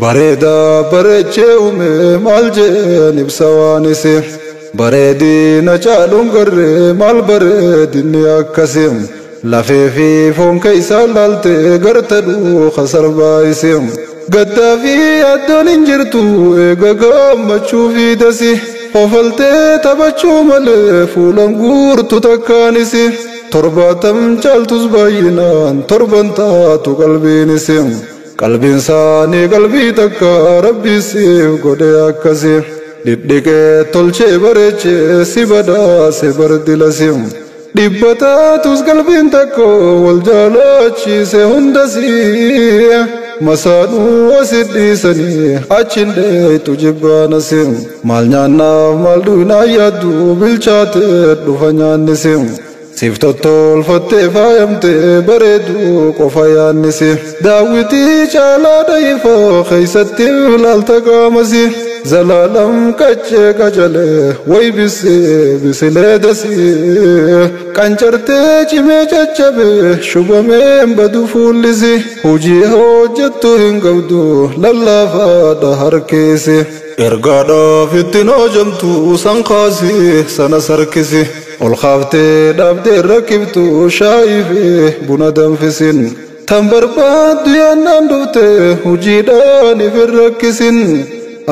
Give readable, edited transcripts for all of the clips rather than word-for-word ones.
Bareedaa bareechee uume maal jeen ibsa waan isii. Bareedina caaluun garree maal bareedinni akkasii. Lafee fi foon keeysaa laaltee garta dhuuqa sarbaa isii. Gaddaa fi addoon hin jirtu eega gammachuu fi dasi. Kofaltee taphachuu malee fuulan guurtu takkaanis. 70 caaltus baay'inaan torban taatu qalbiinis. Qalbiin isaanii qalbii takka rabbisiif godhe akkasi. Dhidhiqee tolchee bareechee si badhaase bardilasi. 100 taatus qalbiin takka wal jaalachiise hundasi. Masaanuu asit dhiisanii achin dheeytu jibbaanasi. Maal nyaannaaf maal dhugnaa yaaddu bilchaatee dhufa nyaannisi. Siif tottolfattee faayamtee bareedu qofa yaannisi. Daawwitii caalaa dayifoo keeysatti ilaalta qaamasi. Zalaalam qaccee qacalee way bisee bisilee dasii. Qancartee cimee caccabee shubameen badu fuullisi. Hojii hojjettu hin qabdu lallaafaadha harkeessi. Ergaadhaaf ittiin hojjamtu san kaasii sana sarkisi. Ol kaaftee dhaabdee rakkiftu shaayii fi buna danfisin. Tan barbaaddu yaannaan dhufte hojiidhaan if hin rakkisin.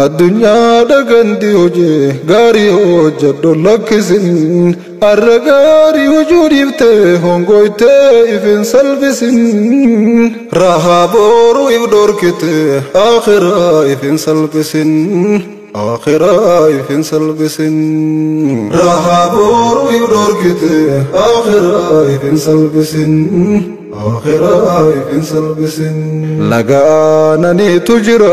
Addunyaa dhagandi hojii gaarii hojjedhu lakkisin. Arra gaarii hojuu dhiifte hongoytee if hin salphisin. Rahaa booruu if dhorkite akhiraa if hin salphisin. Akhiraa if hin salphisin. Rahaa booruu if dhorkite akhiraa if hin salphisin. Akhiraa if hin salphisin. Laga aananiitu jira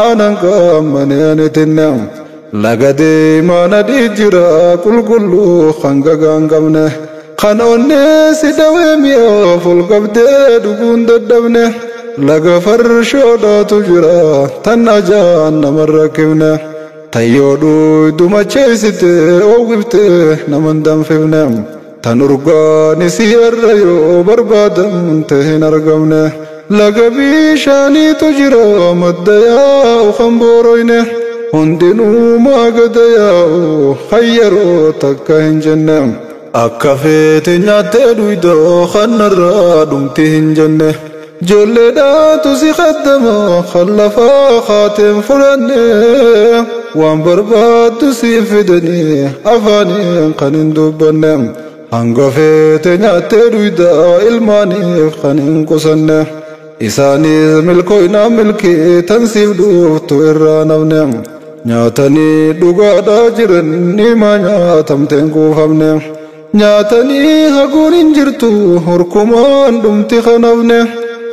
aanan qaammanii ani tinne. Laga deemaa nadhii jira qulqulluu kan gagaa hin qabne. Kan onnee si dawee mi'aaf ol qabdee dhuguun dadhabne. Laga farshoodhaatu jira tan ajaan nama rakkifne. Tayyoo dhuydu macheessite oowwifte nama hin danfifne. Tan urgaan isii irra yoo barbaadamte hin argamne. Laga bishaaniitu jira madda yaa'u kan booroyne. Hundinuu maagada yaa'u hayyaroo takka hin jenne. Akka feete nyaattee dhuydoo kanarraa dhumti hin jenne. Ijoolleedhaatu si qaddama kan lafaa kaateen fudhanne. Waan barbaaddu siif fidanii afaaniin kan hin dubbanne. Hanga feete nyaattee dhuydaa ilmaaniif kan hin qusanne. Isaanis milkooyinaa milkii tan siif dhuftu irraa namne. Nyaatanii dhugaadhaa jiran nimaa nyaatamteen kuufamne. Nyaatanii haguun hin jirtu horkumaan dhumti kanafne.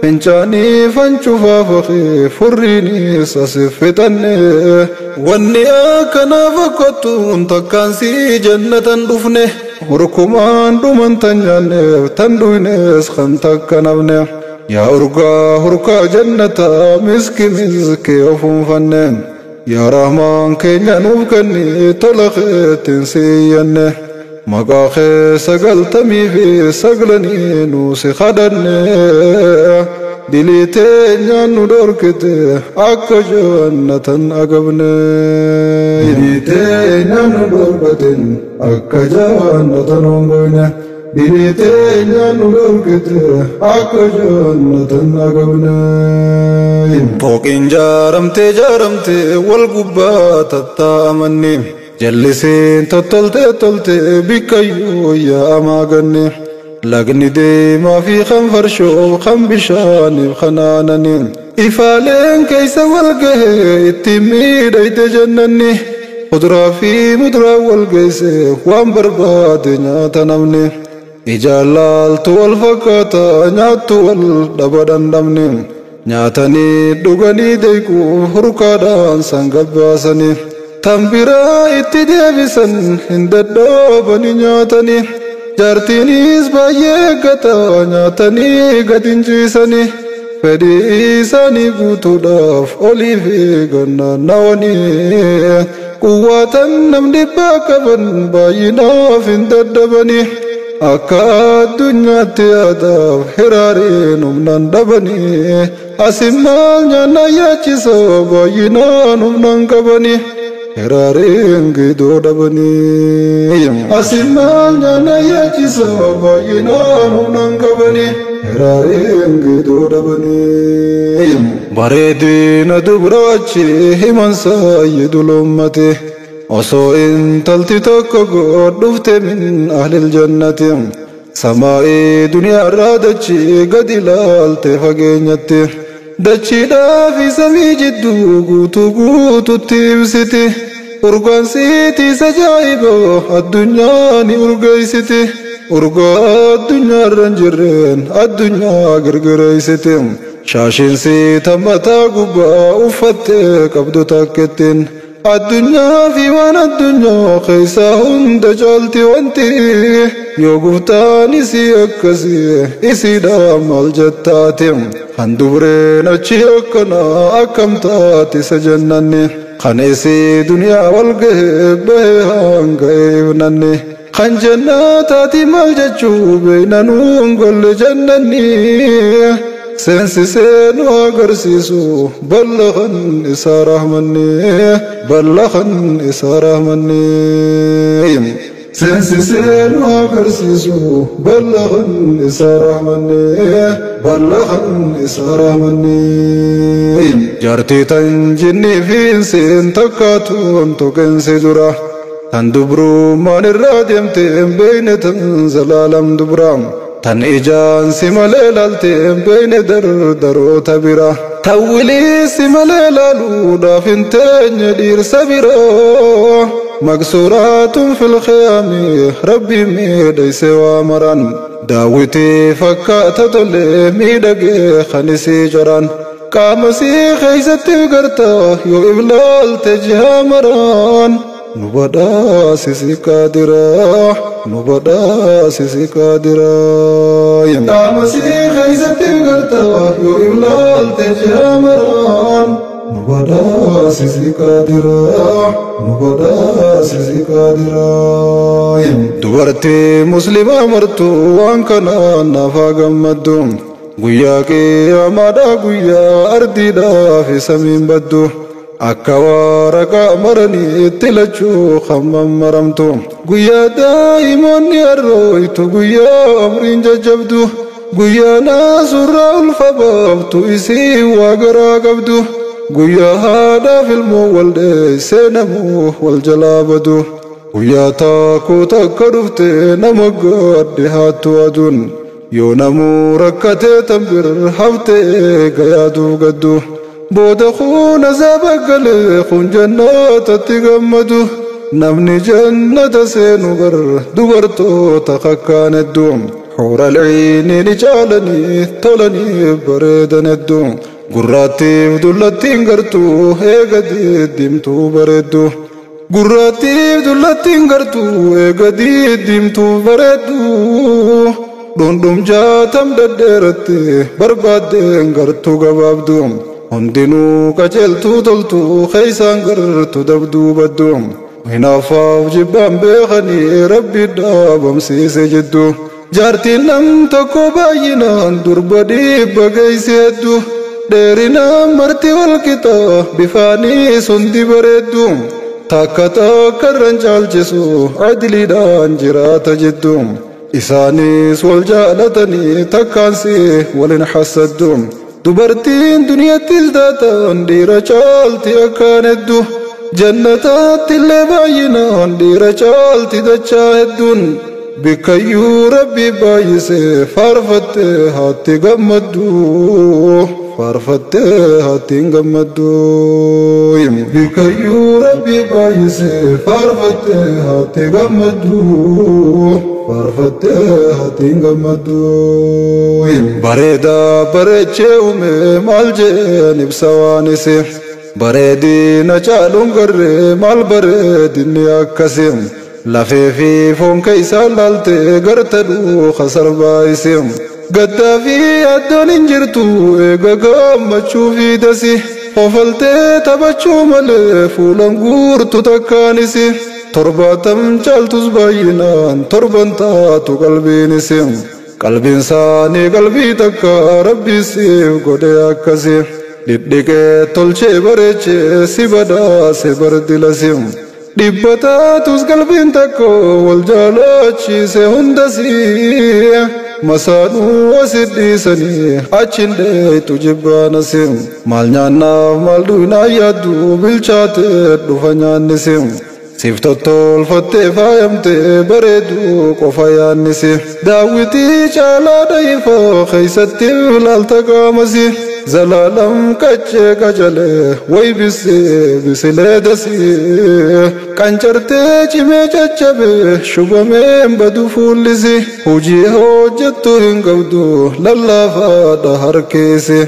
Fincaanii fancuufaa faqee furriinis asif fixanne. Wanni akkanaa fakkattuun takkaan si jannatan dhufne. Horkumaan dhuman tan nyaanneef tan dhuynees kan takka nafne. Yaa urgaa hurkaa jannataa miski miski ofuunfanne. Yaa Rahmaan keenya nuuf kenni tola keetiin siyyanne. Maqaa kee 99 nu si kadhanne. Dilii teenyaan nu dhorkite akka jannatan agabne. Dilii teenyaan nu dhorkate akka jannatan hongoyne. Dilii teenyaan nu dhorkite akka jannatan agabne. Fooqiin jaaramtee jaaramtee wal gubbaa tattaa'amanni. Jalliseen tottoltee toltee bikkayyuu yaa'amaa ganne. Lagni deemaa fi kan farshoof kan bishaaniif kan aananii. Ifaaleen keessa wal gahee ittiin miidhagde jannanni. Kuduraa fi muduraa wal geesse waan barbaade nyaata namni. Ijaan laaltu wal fakkaata nyaattu wal dhaba dhandhamni. Nyaatanii dhuganii deequuf hurkaadhaan san gabbaasanii. Tan biraa itti deebisan hin dadhabanii nyaatanii. Jaartiinis baay'ee eeggata nyaatanii gad hin ciisanii. Fedhii isaanii guutuudhaaf olii fi gannaan naawanii. Quwwaatan nam dhibbaa qaban baay'inaaf hin dadhabanii. Akka addunyaatti yaadaaf hiraariin humnaan dhabanii asin maal nyaanna yaachisa baay'inaan humnaan qabanii hiraariin gidoo dhabanii asin maal nyaanna yaachisa baay'inaan humnaan qabanii hiraariin gidoo dhabanii. Bareedina dubraachi himan sayyidul ummati osoo intalti tokko godhufte min ahlil jannati samaa'ii duniyaarraa dachii gad ilaalte fageenyatti dachiidhaa fi samii jidduu guutuu guututti ibsiti urgaan siitii ajaa'iba addunyaa ni urgeessiti urgaa addunyaarra hin jirreen addunyaa girgireessiti shaashiin siita mataa gubbaa uffattee qabdu takkettiin addunyaa fi waan addunyaa keessa hunda caalti wanti yoo guftaan isii akkasii isiidha maal jettaati kan dubreen achi akkanaa akkam taati isa jennanni kan isii duniyaa wal gahee bahee hanga ibnanni kan jannataati maal jechuu beeynanuun golle jennanni seensisee nu agarsiisu ballahan isaa rahmanni ballahan isaa rahmanni seensisee nu agarsiisu ballahan isaa rahmanni ballahan isaa rahmanni. Jaartii tan jinnii fi insiin takkaatuun tuqinsi dura tan dubrummaan irraa deemte hin beeyne tan zalaalam dubraa tan ijaan si malee laalte hin beeyne dardaroota bira tan wilii si malee laaluudhaaf hin teenye dhiirsa bira maqsuuraatun fil khiyaami rabbi miidhayse waa maran daawwitii fakkaata tolee miidhagee kan isii jaran qaama sii keeysatti garta yoo iblaalte jihaa maraan nu badhaasisi qaadiraa nu badhaasisi qaadiraa qaama sii keeysatti garta yoo iblaalte jihaa maraan nu badhaasisi qaadiraa nu badhaasisi qaadiraa. Dubartii muslimaa martuu waan kanaan naafaa gammaddu guyyaa qiyaamaadhaa guyyaa ardiidhaa fi samiin baddu akka waraqaa maranii itti lachuu hammam maramtu guyyaa daa'imoonni arrooytu guyyaa amriin jajjabdu guyyaa naasurraa ulfa baaftu isii waa garaa qabdu guyyaa haadhaaf ilmoo wal dheessee namuu wal jalaa badu guyyaa taakuu takka dhufte nama gadde haattu aduun yoo namuu rakkatee tan bir haftee gayaaduuf gaddu booda kun azaaba galee kun jannatatti gammadu namni jannata seenu gar dubartoota kakkaan hedduu xuura alciinii ni caalanii tolanii bareedan hedduu gurraattiif dullattiin gartuu eega diddiimtuu bareeddu gurraattiif dullattiin gartuu eega diddiimtuu bareeddu dhundhum jaatam dhedheeratti barbaaddeen gartuu gabaabdu hundinuu qajeeltuu toltuu keeysaan gartu dabduu baddu hinaafaaf jibbaan beekanii rabbi dhaabamsiise jiddu jaartiin nam tokko baay'inaan durba dhibba geeysi hedduu dheerinaan marti wal qixa bifaaniis hundi bareeddu takka takka irran caalchisu adiliidhaan jiraata jiddu isaanis wal jaalatanii takkaansi walin hasaddu dubartiin duniyattis taatan dhiira caalti akkaan hedduu jannataatti illee baay'inaan dhiira caalti dachaa hedduun bikkayyuu rabbi baay'ise faarfattee haatti gammaddu faarfattee haattiin gammaddu bikkayyuu rabbi baay'ise faarfattee haatti gammaddu faarfattee haattiin gammaddu. Bareedaa bareechee uume maal jeen ibsa waan isee bareedina caaluun garree maal bareedinni akkasii lafee fi foon keeysaa laaltee garta dhuuka sarbaa isee gaddaa fi addoon hin jirtu eega gammachuu fi dasi hofaltee taphachuu malee fuulan guurtu takkaanis 70 caaltus baay'inaan 7 taatu qalbiin isii qalbiin isaanii qalbii takka rabbi siif godhe akkasii dhidhiqee tolchee bareechee si badhaase bardilasi 100 taatus qalbiin takka wal jaalachiise hundasii masaanuu asit dhiisanii achin dheeytu jibbaanasi maal nyaannaaf maal dhuynaa yaaddu bilchaatee dhufa nyaannisi siif tottolfattee faayamtee bareedu qofa yaannisi daawwitii caalaa dhayifoo keeysatti ilaalta qaamasi zalaalam qaccee qacalee way bisee bisilee dasii qancartee cimee caccabee shubameen badu fuullisi hojii hojjettu hin qabdu lallaafaadha harkeesi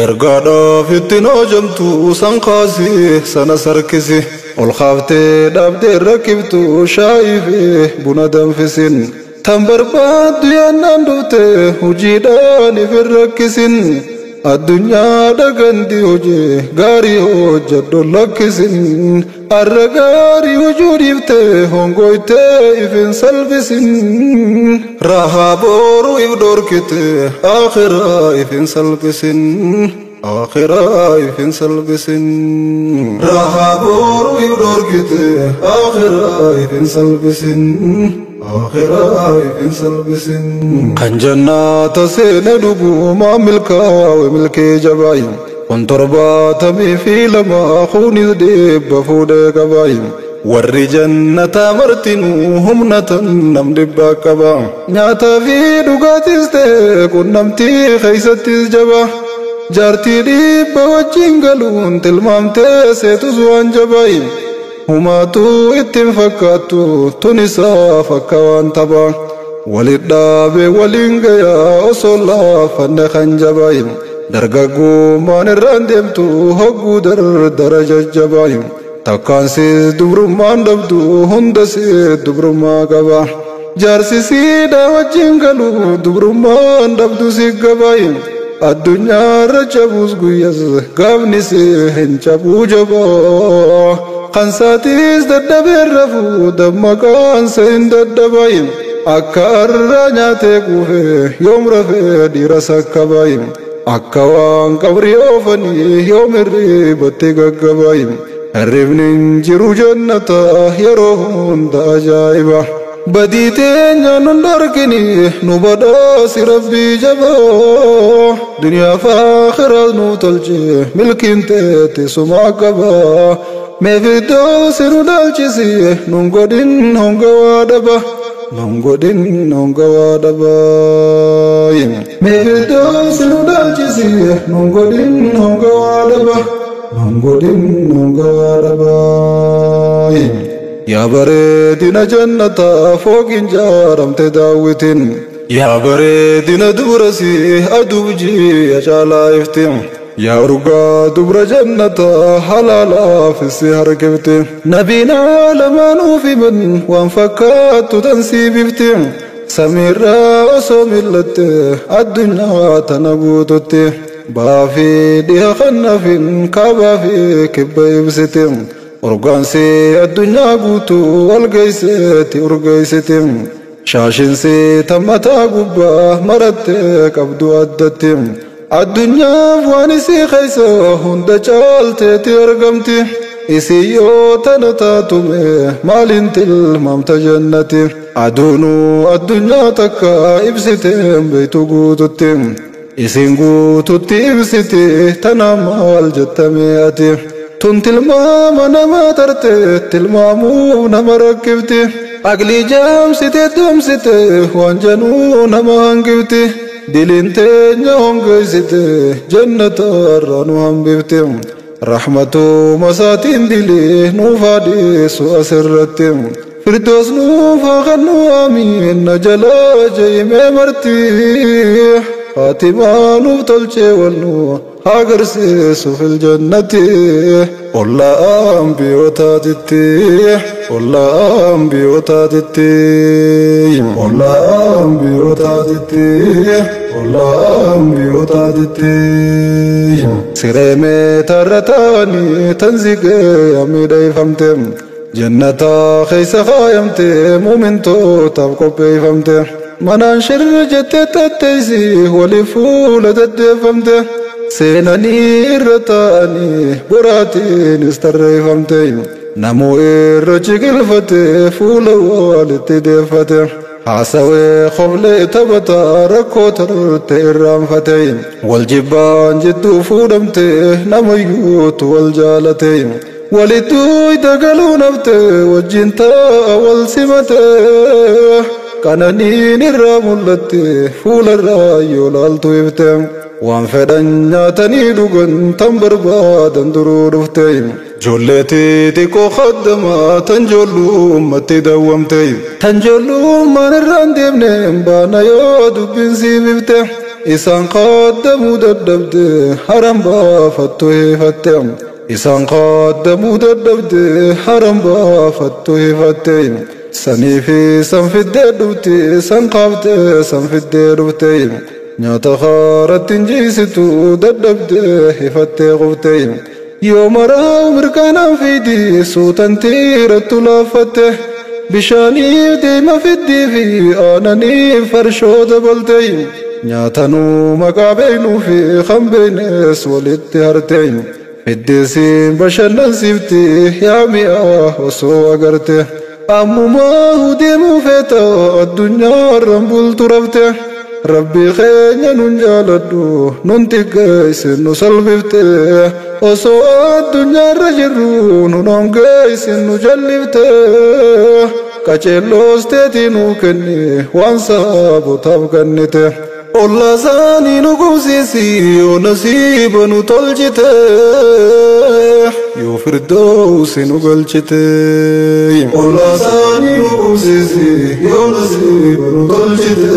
ergaadhaaf ittiin hojjamtu san kaasii sana sarkisi ol kaaftee dhaabdee rakkiftu shaayii fi buna danfisin tan barbaaddu yaannaan dhufte hojiidhaan if hin rakkisin addunyaa dhagandi hojii gaarii hojjedhu lakkisin arra gaarii hojuu dhiifte hongoytee if hin salphisin rahaa boru if dhorkite akhiraa if hin salphisin akhiraa if hin salphisin rahaa boru if dhorkite akhiraa if hin salphisin akhiraa if hin salphisin kan jannata seene dhugumaa milkaa'e milkee jabaayi kun 72 kunis 100 fuudhee qabaayi warri jannataa martinuu humna tan nam 100 qaba nyaataa fi dhugaatis ta'e qunnamtii keeysattis jaba jaartii 100 wajjin galuun tilmaamtee seetus waan jabaayi humaatu ittiin fakkaattu tun isaaf akka waan tapha walit dhaabee waliin gayaa osoo laafanne kan jabaayi dargaggummaan irraan deemtu hogguu dardara jajjabaayi takkaansis dubrummaan dhabdu hundasii dubrummaa qaba jaarsi siidhaa wajjin galu dubrummaan dhabdu si gabaayi addunyaarra cabuus guyyas gaafnis hin cabuu jabaa kan saatis dadhabee rafuu dammaqaansa hin dadhabaayi akka arra nyaatee quufee yoom rafee dhiira sakkabaayi akka waan qabrii oofanii yoom hirribatti gaggabaayi hirribni hin jiru jannata yeroo hunda ajaa'iba badii teenya nun dhorkini nu badhaasi rabbii jabaa duniyaa fi akhiraas nu tolche milkiin teete sumaa qabaa mee firdoosi nu dhaalchisi nun godhin hongawaa dhaba nun godhin hongawaa dhabaa mee firdoosi nu dhaalchisi nun godhin hongawaa dhaba nun godhin hongawaa dhabaa yaa bareedina jannataa fooqin jaaramte daawwitin yaa bareedina dubrasii aduuf ji'a caalaa ifti yaa urgaa dubra jannataa halaalaaf si harkifte nabiin alamaanuu fiman waan fakkaattu tan sii bifti samiirraa osoo millatte addunyaa tana guututti baafii dhiha kannafin kaabaa fi kibba ibsite urgaansii addunyaa guutuu walgeeyseeti urgeeysite shaashinsii tammataa gubbaa marattee qabdu addatti addunyaaf waan isii keeysa hunda caalteeti argamti isii yoo tana taatume maaliin tilmaamta jannati aduunuu addunyaa takka ibsiteen beeytu guututti isin guututti ibsite tana maal jettame ati tun tilmaama nama tarte tilmaamuuf nama rakkifti aqlii jaamsite doomsite waan januu nama hangifti diliin teenya hongeessite jannata irraa nu hambifte rahmatuma isaatiin dilii nuuf haa dhiisu asirratti firdoos nuuf haa kennu amiin na jalaa je'imee marti faatimaa nuuf tolchee walnu haa agarsiisu fil jannati ollaa ambiyootaatitti ollaa ambiyootaatitti ollaa ambiyootaatitti ollaa ambiyootaatitti siree meetarra taa'anii tan zigee miidhayfamte Jannataa keessa kaayamte muumintootaaf qopheeffamte. Manaan shirri jettee tatteessi waliif fuula deddeeffamte. Seenanii irra taa'anii boraatiinis tarreeffamte. Namuu irra ciqilfate fuula walitti deeffate. Haasawee qoblee taphataa rakkoo tarte irraanfate. Wal jibbaan jidduu fuudhamte namayyuutu wal jaalate. Walittuu dagaluu nafte wajjin taa'a wal simate. Qananiin irraa mul'atte fuularraa yoo laaltu ifte. Waan fedhan nyaatanii dhugan tan barbaadan duruu dhufte. Ijoollee xixiqqoo khaddamaa tan ijoollummaatti dawwamte. Tan ijoollummaan irraan deemne baana yoo dubbiin siif ifte. Isaan khaddamuu dadhabde haram baafattu hifatte. Isaan khaddamuu dadhabde haram baafattu hifatte. Sanii fi san fiddee dhufte san qaaftee san fiddee dhufte. Nyaata haaratti hin jiisitu dadhabdee hifattee qufte. Yoo maraa mirkanaan fiidi suutan tiirattu laaffatte. Bishaaniif deema fiddii fi aananiif farshoo dabalte. Nyaatanuu maqaa beeknuu fi kan beeknes walitti harte. Fiddeesiin bashannansiifti yaa mi'a osoo agarte. Ammumaa deemuu feeta addunyaarraan bultu rafte. Rabbi keenya nun jaaladhu nun xiqqeessin nu salphifte. Osoo addunyaarra jirru nun hongeessin nu jallifte. Qaceelloos teetii nuu kenni waan saabotaaf kennite. Ollaa isaanii nu gubsiisi yoo nasiiba nu tolchite. Yoo firdoosi nu galchite. Ollaa isaanii nu gubsiisi yoo nasiiba nu tolchite.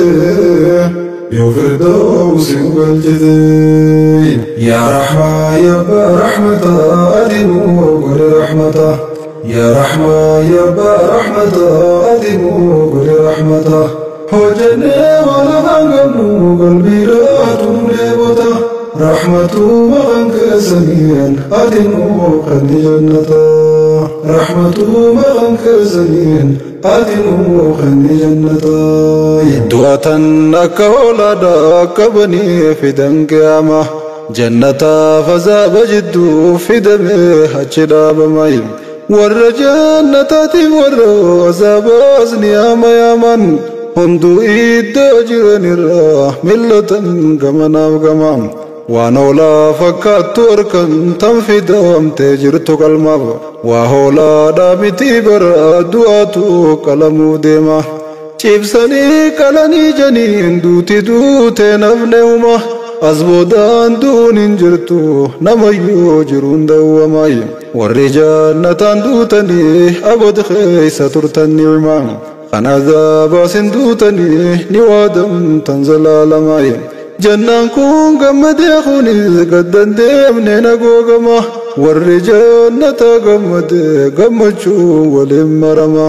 Yoo firdoosi nu galchite. Yaa Rahmaa yaa Abbaa Rahmataa ati nuu godhi rahmataa. Yaa Rahmaa yaa Abbaa Rahmataa ati nuu godhi rahmataa. Hojjennee waan afaan qabnu qalbii laatu nu dheebota. Rahmatuu maqaan keessaniin ati nuu kenni jannataa. Rahmatuu maqaan keessaniin ati nuu kenni jannataa. Du'atan akka hoolaadhaa qabanii fidan qiyaama. Jannataa azaaba jidduu fidamee achi dhaabama. Warra jannataatiif warra azaabaas ni yaama yaaman. Hunduu iddoo jiranirraa millatan gamanaaf gama. Waan hoolaa fakkaattu harkan tan fidamtee jirtu qalmaaf. Waa hoolaadhaa miti bara du'aatu qalamuu deema. Cibsanii qalanii janiin duuti duutee nafne uma. As boodaan duun hin jirtu namayyuu jiruun dawwamaayi. Warri jannataan duutanii abad keessa turtan ni'ima. Kan azaabaas hin duutanii ni waadamtan zalaalamaayi. Jannaan kun gammadee kunis gaddan deemne nagoogama. Warri jannata gammadee gammachuu waliin marama.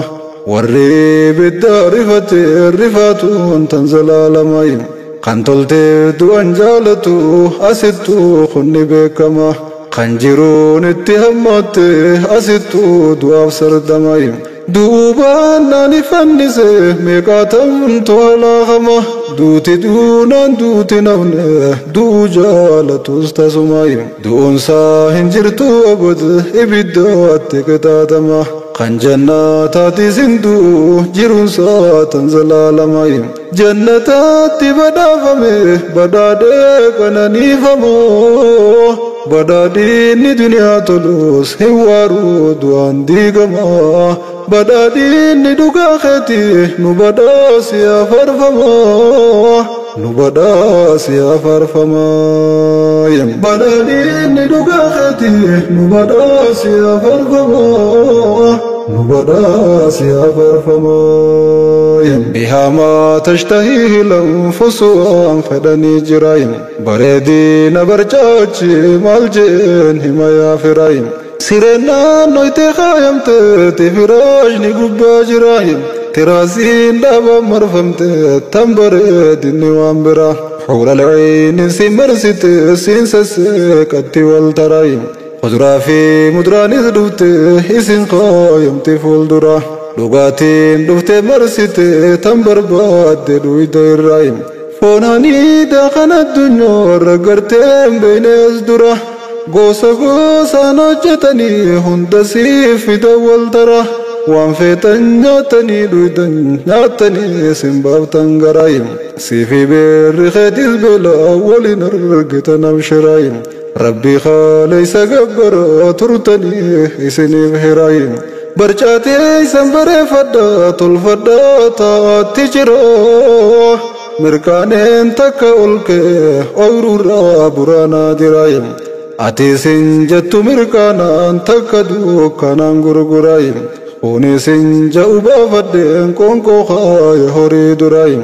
Warri ibidda rifate rifaatuun tan zalaalamaayi. Kan toltee du'an jaalatu asittuu kunni beekama. Kan jiruun itti hammaatte asittuu du'aaf sardamaayi. Duubaan naan fannise meeqaatamtu halaakama. Duuti duunaan duuti nafne du'uu jaalatus tasumaayi. Du'uunsaa hin jirtu abad ibiddaatti qixaaxama. Kan jannataatis hin du'u jiruunsaa tan zalaalamaayi. Jannataatti badhaafame badhaadhee qananiifamoo. Badhaadhinni duniyaa tolus hin waaruu du'aan diigama. Badhaadhinni dhugaa keetii nu badhaasi yaa farfamaa. Nu badhaasi yaa farfamaa. Badhaadhinni dhugaa keetii nu badhaasi yaa farfamaa. Nu badhaasi yaa farfamaa. Bihaa maa tashtahiihi lanfusu waan fedhanii jiraayin. Bareedina barcaachi maal jeen hima yaa firaayin. Sireen naannoo itti kaayamte firaashni gubbaa jiraayin. Tiraasiin dhaabaan marfamte tan bareedinni waan biraa. Xuura lciinin si marsite siin sasseeqatti wal taraayin. Kuduraa fi muduraanis dhufte isin qaayamte fuuldura. Dhugaatiin dhufte marsite tan barbaadde dhuyda irraa. Foonanii kan addunyaa irra garteen beeynees dura. Gosa gosaan hojjetanii hunda siif fida wal dara. Waan feetan nyaatanii dhuydan nyaatanii isin baaftan garaayim. Siifi beerri keetis beelaa waliin argitan abshiraayim. Rabbi khaaleysa gabbara turtanii isiniif hiraayim. Barcaatee isan bareeffadhaa tolfadhaa taa'aatti jira. Mirkaaneen takka ol ka'e ooyiruurraa buraanaa jiraayim. Ati isin jettu mirkaanaan takka dukkanaan gurguraayim. Kunis ja'u baafadheen qoonqoo kaaya horii duraayim.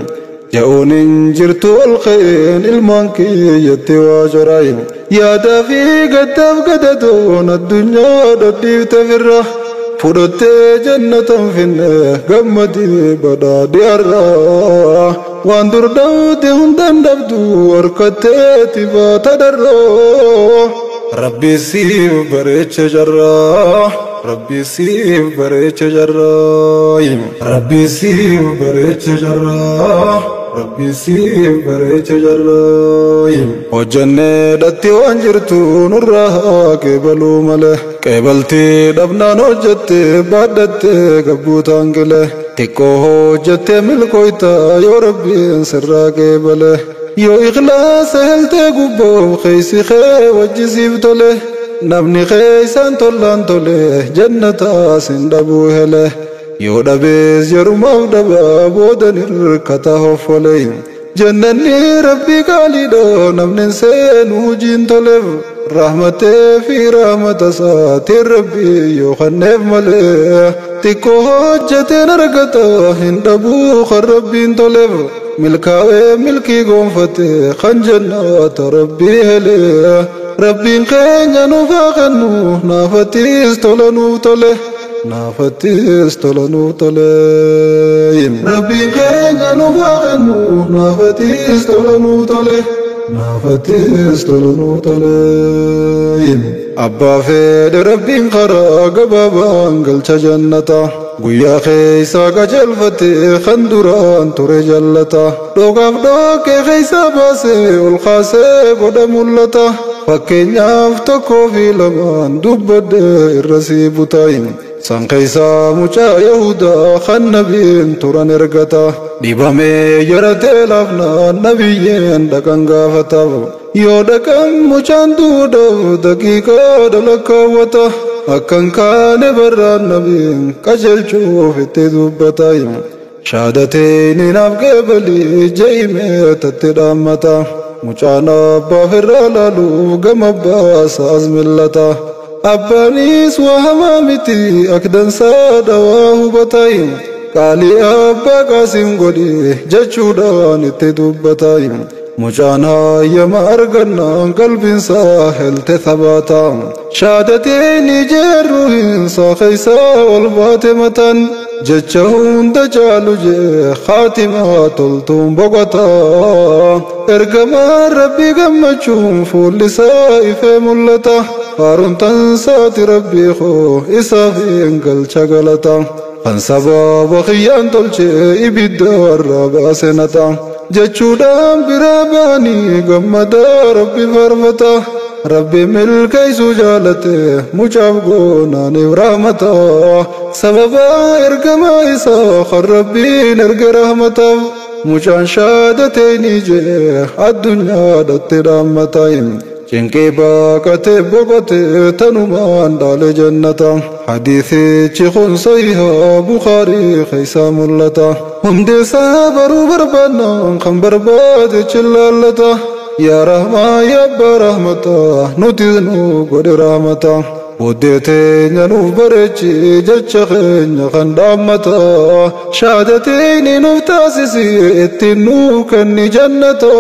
Ja'uun hin jirtu ol ka'een ilmaan kiyyatti waa joraayim. Yaadaa fi gaddaaf gadadoon addunyaa dhadhiifte firra. Fudhattee jannatan finne gammadii badhaadhi har'aa. Waan dur dhabde hundaan dhabdu harkatteeti baata dharraa. Rabbi siif bareecha jarraa. Rabbi siif bareecha jarraa. Rabbi siif bareecha jarraa. Rabbi siif bareecha jarraa. Hojjannee dhatti waan jirtu nurraa qeebaluu malee. Qeebaltii dhabnaan hojjette baadhatte gabbuutaan gile. Xiqqoo hojjette milkooyta yoo rabbiin sirraa qeebale. Yoo ikhlaasa heltee gubboof keeysi kee wajjisiif tole. Namni keeysaan tollaan tole jannataas hin dhabuu hele. Yoo dhabees yerumaaf dhabaa boodan hirkata hoffole. Jannanni rabbii qaaliidha namni seenu hojiin toleef. Rahmatee fi rahmata isaatiin rabbii yoo kenneef malee. Xiqqoo hojjeteen argata hin dhabuu kan rabbiin toleef. Milkaa'ee milkii gonfate kan jannata rabbii hele. Rabbiin keenya nuuf haa kennu naafattis tola nuuf tole. Naafattis tola nuuf tole. Rabbiin keenya nuuf haa kennu naafattis tola nuuf tole. Naafattis tola nuuf tole. Abbaa fedhe rabbiin karaa gabaabaan galcha jannata. Guyyaa keessa qajeelfate kan duraan ture jallata. Dhokaaf dhokkee keessa baasee ol kaasee godha mul'ata. Fakkeenyaaf tokkoo fi lamaan dubbadde irra sii butaayin. San keessaa mucaa Yahudaa kan nabiin turan ergata. Dhibamee yaratee laafnaan nabiyyeen dhaqan gaafataaf. Yoo dhaqan mucaan duudhaaf daqiiqaa dalakkaawwata. Akkan kaane barraan nabiin qajeelchuuf itti dubbataayin. Shaadateen naaf qeebalii je'imee tatti dhaammata. Mucaan abbaa firraa laaluuf gama abbaasaas millata. Abbaanis waa hamaa miti akdansaa dhawaa hubataayin. Qaalii abbaa qaasim godhi jechuudhaan itti dubbataayin. Mucaan hayyama argannaan qalbiinsaa helte thabaata. Shaadateen ijeerru hinsaa keessaa ol baate mataan. Jecha hunda caalu jee khaatimaa toltuun boqotaa. Ergamaan rabbii gammachuun fuulli isaa ifee mul'ata. Faaruun tansaati rabbii koo isaaf hin galcha galata. Kan sababa kiyyaan tolchee ibidda warra baase nata. Jechuudhaan biraa baanii gammadaa rabbi faarfata. Rabbi milkeessuu jaalate mucaaf goonaaniif rahmata. Sababa ergamaa isaa kan rabbiin erge rahmataaf. Mucaan shaadateen ijee addunyaadhatti dhaammataayim. Cinqii baaqatee boqotee tanumaan dhaale jannata. Hadiisichi kun sahihaa Bukaarii keessaa mul'ata. Hundi isaa baruu barbaannaan kan barbaade chillaallata. Yaa Rahmaa yaa Abbaa Rahmataa nuti nu godhe rahmata. Booddee teenya nuuf bareechi jecha keenya kan dhaammata. Shaadateen nuuf taasisi ittiin nuu kenni jannata.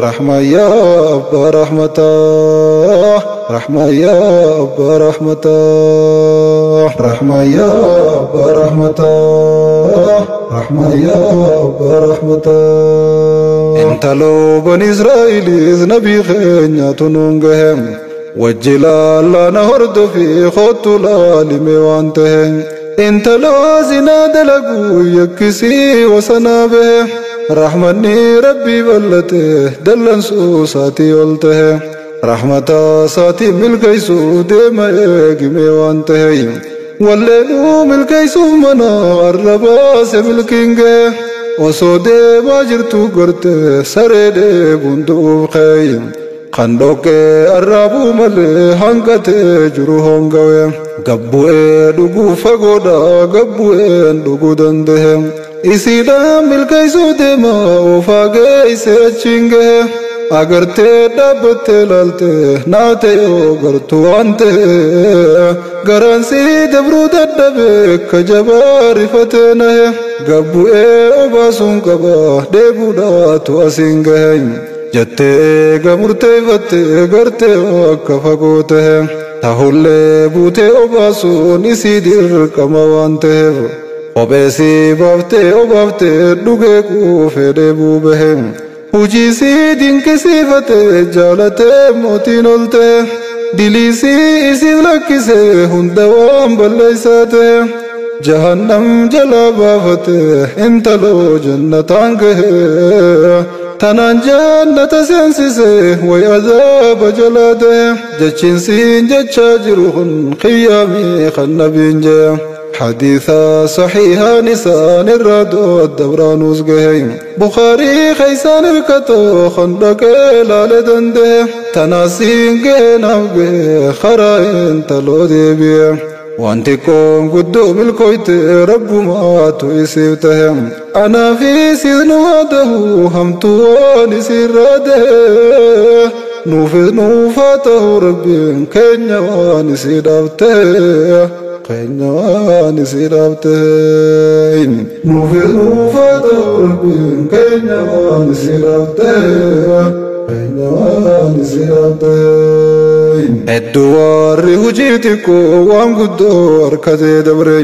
Rahmaa yaa Abbaa Rahmataa. Rahmaa yaa Abbaa Rahmataa. Rahmaa yaa Abbaa Rahmataa. Rahmaa yaa Abbaa Rahmataa. Intaloo bani Israa'eliis nabii keenyatu nuun gahe. Wajji laallana hordofii kottu laalime waan tahe. Intaloo zinaa dalaguu yakkisii wasanaa bahe. Rahmanni Rabbii bal'ate dallansuu isaatii ol tahe. Rahmata isaatii milkeessuu deema eegime waan tahe. Walleenuu milkeessuuf mana arrabaase milkiin gahe. Osoo deemaa jirtu garte saree dheebuun du'uuf ka'e. Kan dhoqqee arraabuu malee hanqatee jiru hongawe. Gabbu'ee dhuguu fagoodha gabbu'een dhuguu danda'e. Isiidhaan milkeessuu deema oofaa geesse achiin gahe. Agartee dhaabbattee laalte naate yoo gartuu waan ta'e. Garaan sii dabruu dadhabe akka jabaa rifatee nahe. Gabbu'ee obaasuun qaba dheebuudhaatu asiin gahe. Jettee eega murteeffattee gartee akka fagoo tahe. Tahullee buutee obaasuun isii dirqama waan ta'eef. Kopheesii baaftee obaaftee dhugee quufee dheebuu bahe. Hujii sii dinqisiifatee jaalatee mootiin ol ta'e. Diliisii isiif lakkisee hunda waan balleessaa ta'e. Jahannam jalaa baafatee intaloo jannataan gahe. Tanaan jannata seensisee way azaaba jalaa ta'e. Jechiin siin jechaa jiru kun qiyyaamii kan nabiin jee. حديثا صحيحا نسان الرادو الدبرانوس قهي بخاري خيسان الكتو خندق لالدنده تناسين قهنا بقه خرائن تلو ديبيه وانت كون قدو بالكويت رب ما تيسيبتهم أنا في سيدن واده همتوان سيراده نوفذ نوفاته ربي كن وان سيدابته كن وان سيدابته نوفذ نوفاته ربي كن وان سيدابته كن وان سيدابته. Hedduu warri hojii xiqqoo waan guddoo harkatee dabre.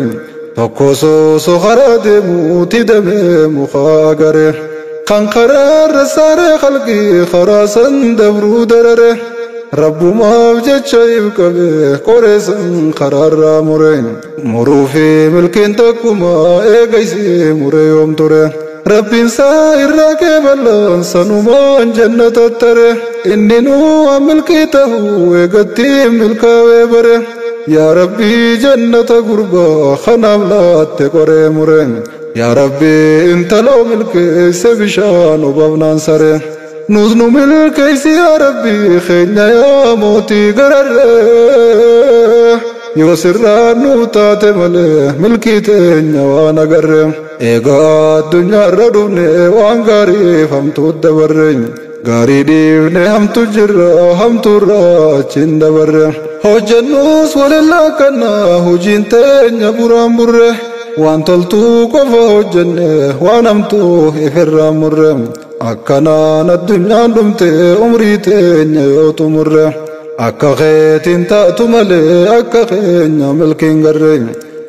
Tokko soosoo karaa deemuuti damee muka agare. Kan karaarra saaree qalqii karaa san dabruu darare. Rabbumaaf jecha if qabe qoree san karaarraa mure. Muruu fi milkiin takkuma eegaysii mure yoom ture. Rabbiin saa irraa keeballaan sanumaan jannata tare. Inni nuu waan milkii ta'uu eegatti milkaa'ee bare. Yaa Rabbii jannata gurbaa kanaaf laatte qoree mure. Yaa Rabbii intaloo milkeesse bishaan obaafnaan sare. Nus nu milkeessi yaa Rabbii keenya yaa mootii gararree. Yoo sirraa nuuf taate malee milkii teenya waan agarre. Egaa addunyaarra dhufne waan gaariif hamtuu dabarre. Gaarii dhiifne hamtu jirra hamtuurra achiin dabarre. Hojjennus walillaa kanna hojiin teenya buraan burre. Waan toltuu qofa hojjenne waan hamtuu ifirraa murre. Akkanaan addunyaan dhumte umrii teenya yoo xumurre. Akka keetiin taatu malee akka keenya milkiin garre.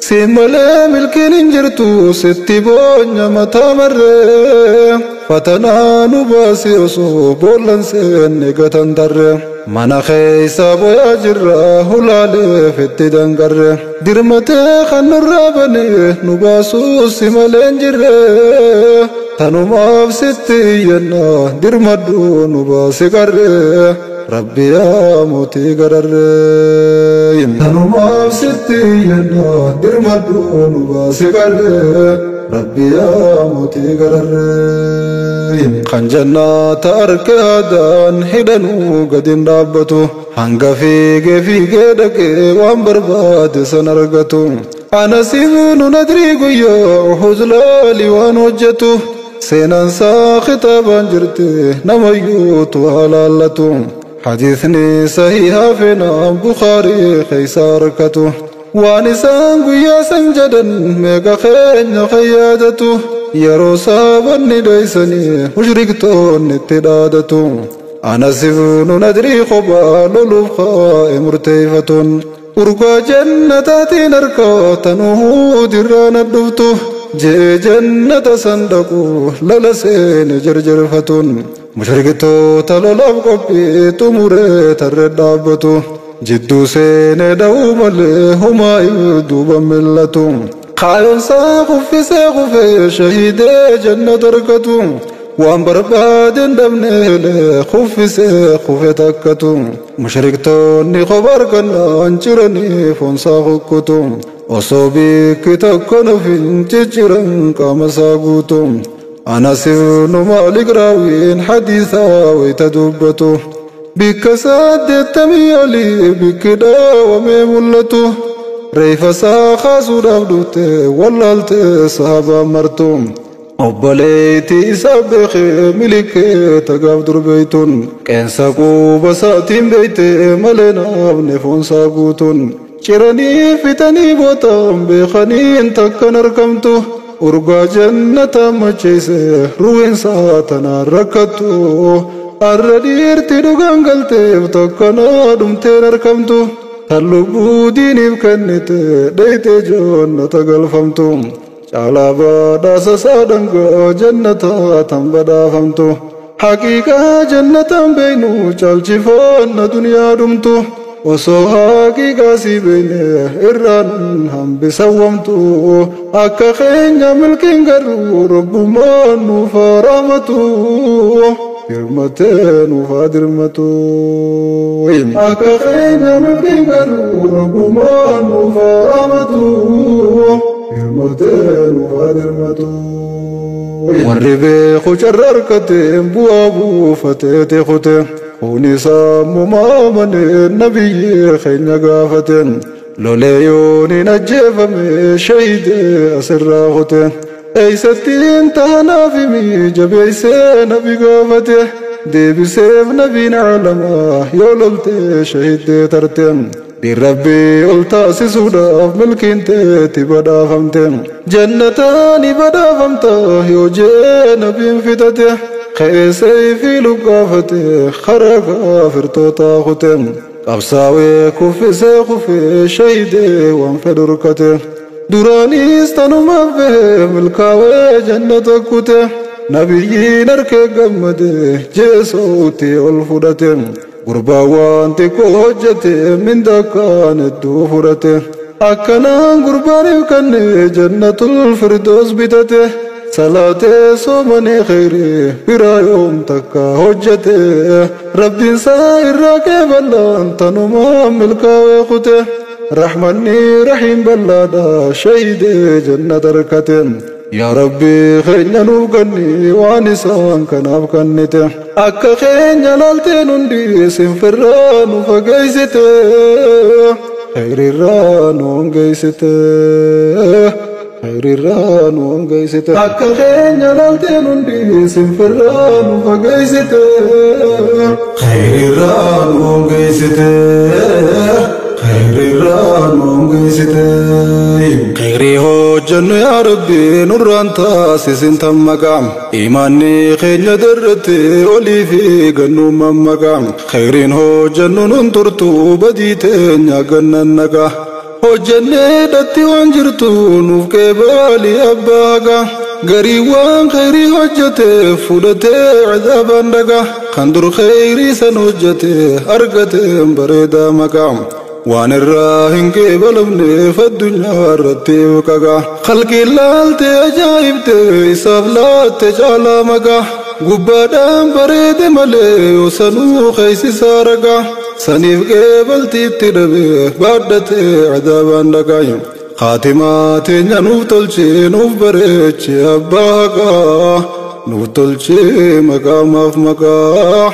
Siin malee milkiin hin jirtu sitti boonya mataa marree. Fatanaa nu baasi osoo boollan seenne gatan tarre. Mana keessa boyaa jirra hulaaleef itti dangarre. Dirmatee kan nurraa bane nu baasuus si malee hin jirre. Tanumaaf sitti iyyanna dirmadhu nu baasi qarre. Rabbi yaa mootii gararree. Tanumaaf sitti iyyanna dirmadhu nu baasi qarre. Rabbi yaa mootii gararree. Kan jannata arke aadaan hidhanuu gadi hin dhaabbatu. Hanga fiigee fiigee dhaqee waan barbaade san argatu. Anas ibnu Nadrii guyyaa Uhud laali waan hojjetu. Seenaan isaa kitaabaan jirti namayyuutu haa laallatu. Hadiisni sahihaa feenaan Bukaarii keessa argatu. Waan isaan guyyaa san jedhan meeqa keenya kan yaadatu. Yeroo saabanni dheeysanii mushriktoonni itti dhaadatu. Anas ibnu Nadrii kophaa loluuf kaa'e murteeffatuun. Urgaa jannataatiin harkaa tanuu dirraan dhuftu. Jee jannata san dhaqu lala seene jarjarfatuun. Mushriktoota lolaaf qophii xumuree tarree dhaabbatu. Jidduu seenee dha'uu malee homaa duuba mil'atu. Kaayoonsaa kuffisee kufee shahiidee jannata argatu. Waan barbaadeen dhabneelee kuffisee kufe takkatu. Mushriktoonni kopha argannaan ciranii foonsaa kukkutu. Osoo bikki tokko nuuf hin cicciran qaama isaa guutu. Anas ibnu Maalik raawiin hadiisaa wayita dubbatu. Bikka 80 olii bikki dhaawamee mul'atu. Reeffa isaa kaasuudhaaf dhufte wallaalte sahabaan martu. Obboleettii isaa beekee milikee tagaaf durbeeytuun. Qeensa quba isaatiin beeyte malee naafne foonsaa guutuun. Ciranii fitanii bootaan beekaniin takkan argamtu. Urgaa jannata macheesse ruuhinsaa tanaan rakkattu. Arra dhiirti dhugaan galteef takkanaa dhumteen argamtu. Tan lubbuu diiniif kennite dheeytee jannata galfamtu. Caalaa badhaasa isaa dhangaa jannata tan badhaafamtu. Haqiiqaa jannataan beeynu caalchifaanna duniyaa dhumtu. Osoo haqiiqaa si beeyne irraan hambisawwamtu. Akka keenya milkiin garuu rabbummaan nuuf haa rahmatu. Dirmatee nuuf haa dirmatu. Akka keenya milkiin garuu rabbummaan nuuf haa rahmatu. Dirmatee nuuf haa dirmatu. Warri beeku carra harkateen bu'aa buufatee teekute. Kuni sammuu amanee nabiyyi keenya gaafateen. Lolee yoon hin ajjeefame shahidee asirraa kute. Eessattiin taanaaf himi jabeessee nabi gaafate. Deebiseef nabiin alamaa yoo loltee shahidee tarte. Rabbii ol taasisuudhaaf milkiin teetti badhaafamte. Jannataan badhaafamta yoo jee nabiin fitate. Keessee fi luggaafate karaa kaafirtoota kute. Qabsaawee kuffisee kufee shahidee waan fedhu rukkate. Duraanis tanumaaf bahee milkaawee jannata kute. Nabiyyiin harkee gammade jeesootti ol fudhate. Gurbaan waan xiqqoo hojjete minda akkaan hedduu fudhate. Akkanaan gurbaaniif kenne jannatul firdoos bitate. Salaatee soomanii kheyrii biraa yoom takka hojjete. Rabbiin isaa irraa qeeballaan tanumaan milkaawee kute. Rahmanni rahiim ballaadha shahidee jannata argate. Yaa Rabbi keenya nuuf kenni waan isaan kanaaf kennite. Akka keenya laalteen hundi sinfirraa nu fageessite. Kheyrirraa nu hongeessite. Kheyrirraa nu hongeessite. Akka keenya laalteen hundi sinfirraa nu fageessite. Kheyrirraa nu hongeessite. Kheyrirraa nu hongeessite. Kheyrii hojjennu yaa Rabbi nurraan taasisin tan maqaa. Imaanni keenya darratte olii fi gannuu mammaqaa. Kheyriin hojjennu nun turtu badii teenya gannan naqa. Hojjennee dhatti waan jirtu nuuf qeebaalii abbaa haqa. Garii waan kheyrii hojjete fudhatee cadaabaan dhaqa. Kan dur kheyrii san hojjete argateen bareedaa maqaa. Waan irraa hin qeebalamneef addunyaa irratti qaqa. Khalqiin laalte ajaa'ibte isaaf laatte caalaa maqaa. Gubbaadhaan bareede malee yoo sanuu keessisaa raqa. Saniif qeebaltiitti dhabee baadhatee cadaabaan dhaqaa. Khaatimaa teenya nuuf tolchee nuuf bareechee abbaa haqaa. Nuuf tolchee maqaamaaf maqaa.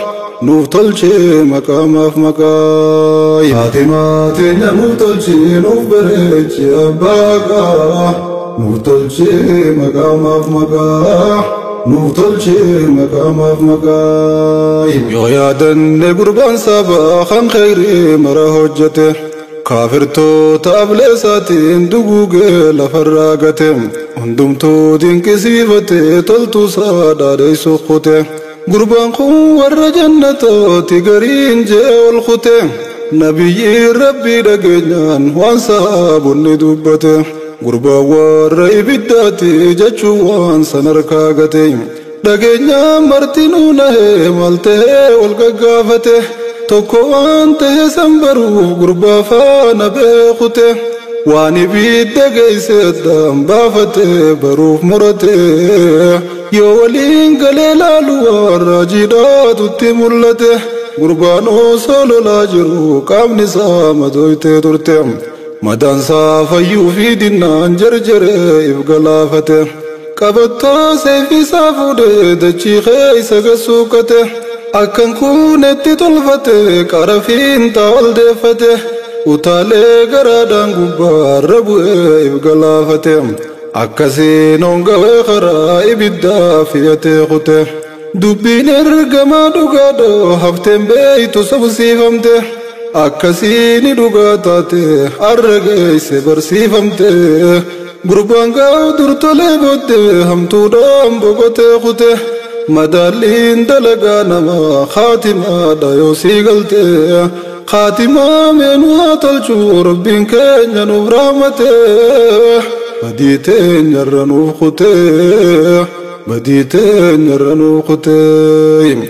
Nuuf tolchee maqaamaaf maqaa. Khaatimaa teenya nuuf tolchee nuuf bareechee abbaa haqaa. Nuuf tolchee maqaamaaf maqaa. Nuuf tolchee maqaamaaf maqaa. Yoo yaadanne gurbaan sabaa kan kheyrii mara hojjete. Kaafirtoota ableesaatiin duguugee lafarraa gate. Hundumtuu dinqisiifate toltuusaa dhaadheessu kute. Gurbaan kun warra jannataati gariin jee ol kute. Nabiyyiin rabbii dhageenyaan waan sahaabonni dubbate. Gurbaan warra ibiddaati jechuun waan san harkaa gate. Dhageenyaan martinuu nahee maal tahee wal gaggaafate. Tokko waan tahe san baruuf gurbaa faana beekute. Waan ibidda geesse addaan baafate baruuf murate. Yoo waliin galee laalu waan raajiidhaatutti mul'ate. Gurbaan osoo lolaa jiru qaamni isaa madooytee turte. Madaansaa fayyuu fi dinnaan jarjaree if galaafate. Qabattoo seefisaa fuudhee dachii keessa gad-suuqate. Akkan kuunetti tolfate qara fiintaa ol deeffate. Utaalee garaadhaan gubbaarra bu'ee if galaafate. Akkasiin hongawee karaa ibiddaa fi'atee kute. Dubbiin ergamaa dhugaadhoo hafteen beeytu sobsiifamte. Akkasiin dhugaa taate har'a geesse barsiifamte. Gurbaan gaa'u dur tolee booddee hamtuudhaan boqotee kute. Madaalliin dalagaa namaa khaatimaadha yoo sii galte. Khaatimaa meenuu haa tolchuu rabbiin keenya nuuf rahmate. Badii teenyarra nuuf kute. Badii teenyarra nuuf kute.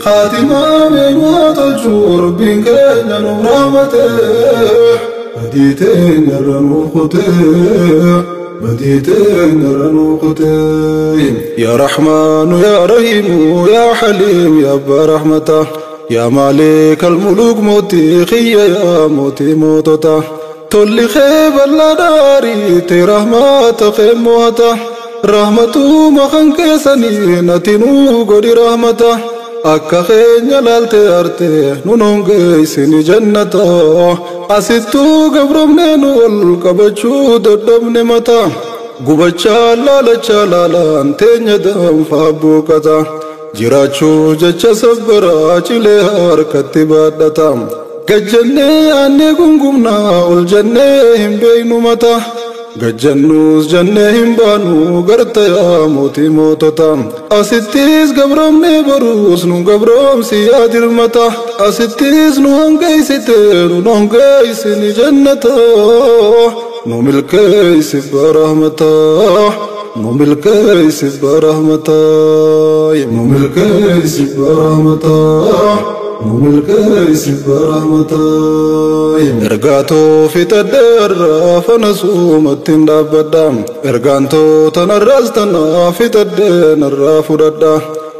Khaatimaa meenuu haa tolchuu rabbiin keenya nuuf rahmate. Badii teenyarra nuuf kute. Badii teenyarra nuuf kute. Yaa Rahmaanu yaa Rahiimu yaa Haliim yaa Abbaa Rahmata. Yaa Maalik al-Muluuk mootii xiyya yaa mootii mootota. Tolli kee bal'aa daarii tee rahmata kee mo'ata. Rahmatuma kan keessanii nati nuu godhi rahmata. Akka keenya laaltee arte nun hongeessini jannata. Asittuu gabroomnee nu ol qabachuu dadhabne mata. Gubachaa laalachaa laalaan teenya danfaa buuqata. Jiraachuu jecha sabbaraa cilee harkatti baadhata. Gajjannee aannee gungumnaa ol jannee hin beeynu mata. Gajjannuus jannee hin baanu garta yaa mootii mootota. Asittis gabroomnee boruus nu gabroomsi yaa dirmata. Asittis nu hongeessite nu hongeessini jannata. Nu milkeessi barahmata. Nu milkeessi barahmata. Nu milkeessi barahmata. Nu milkeessi barahmata. Ergaatoo fixadhee irraa fana suumatti hin dhaabbadha. Ergaantoo tanarraas tanaa fixadhee narraa fudhadha.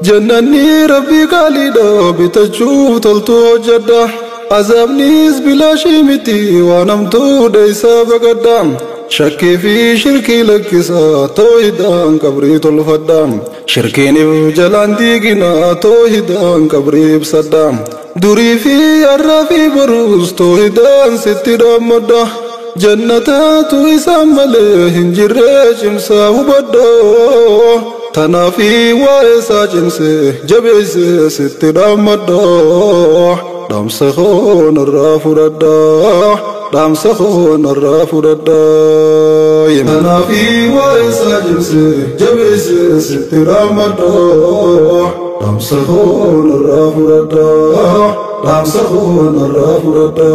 Jannanni rabbii qaaliidha bitachuuf toltuu hojjedha. Azaabnis bilaashii miti waan hamtuu dheessaa baqadha. Shakkii fi shirkii lakkisaa toohidhaan qabrii tolfadha. Shirkiiniif jalaan diiginaa toohidhaan qabrii ibsadha. Durii fi har'aa fi boruus toohidhaan sitti dhaammadha. Jannataatu isaan malee hin jirree cimsaa hubadha. Tanaafi waa'ee isaa cimsee jabeessee sitti dhaammadha. Dhaamsa koo narraa fudhadha. Dhaamsa koo narraa fudhadha. Tanaafi waa'ee isaa cimsee jabeessee sitti dhaammadha. Dhaamsa koo narraa fudhadha. Dhaamsa koo narraa fudhadha.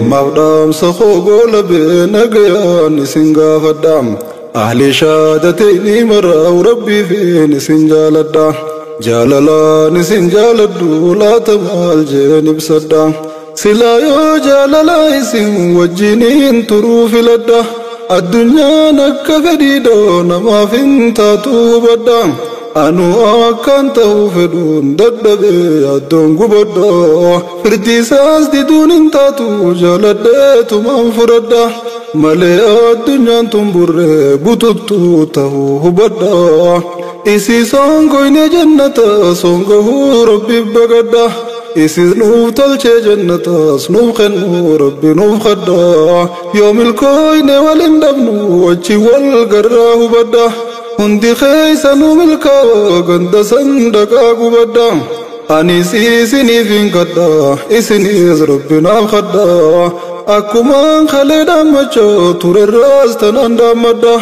Ammaaf dhaamsa koo goolabee nagayaan isin gaafadha. Ahli shaadatayni maraa rabbii fiin isin jaaladha. Jaalalaan isin jaaladhu laata maal jeen ibsadha. Silaa yoo jaalalaa isin wajjiniin turuu filadha. Addunyaan akka fedhiidhoo namaaf hin taatu hubadha. Anu akkaan ta'uu fedhuun dadhabee yaaddoon gubadha. Firdi isaas diduun hin taatu jaaladheetumaan fudhadha. Malee addunyaan tun burree bututtuu ta'uu hubadha. Isii songoyne jannata songahuu rabbiif baqadha. Isis nuuf tolchee jannatas nuuf kennuu rabbi nuuf kadha. Yoo milkooyne wal hin dhabnu achi wal garraa hubadha. Hundi keessa nu milkaa'oo ganda sandaqaa gubadha. Anis isiniif hin kadha isinis rabbi naaf kadha. Akkumaan kalee dhaammachoo turerraas tanaan dhaammadha.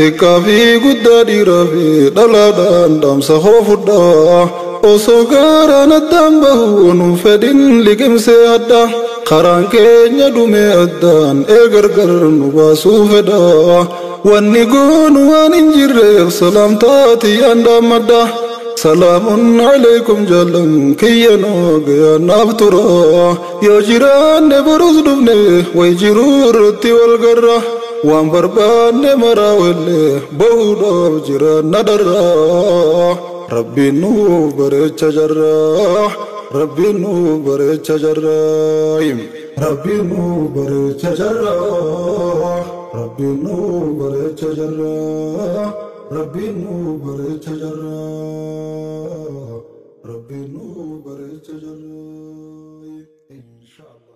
Xiqqaa fi guddaa dhiiraa fi dhalaadhaan dhaamsa koo fudhaa. Osoo gaaraan addaan bahu nu fedhin liqimsee adda. Karaan keenya dhumee addaan ee gargar nu baasuu fedha. Wanni goonu waan hin jirreef salaamtaa tiyyaan dhaammadha. Salaamun alaykum jaalan kiyya nagaa naaf tura. Yoo jiraanne borus dhufne way jiruu irratti wal garra. Waan barbaanne maraa wellee bahuudhaaf jiraanna dharraa. Rabbiin nuuf bareecha jarraa. Rabbiin nuuf bareecha jarraa. Rabbiin nuuf bareecha jarraa. Rabbiin nuuf bareecha jarraa. Rabbiin nuuf bareecha jarraa. Rabbiin nuuf bareecha jarraa. Inshallah.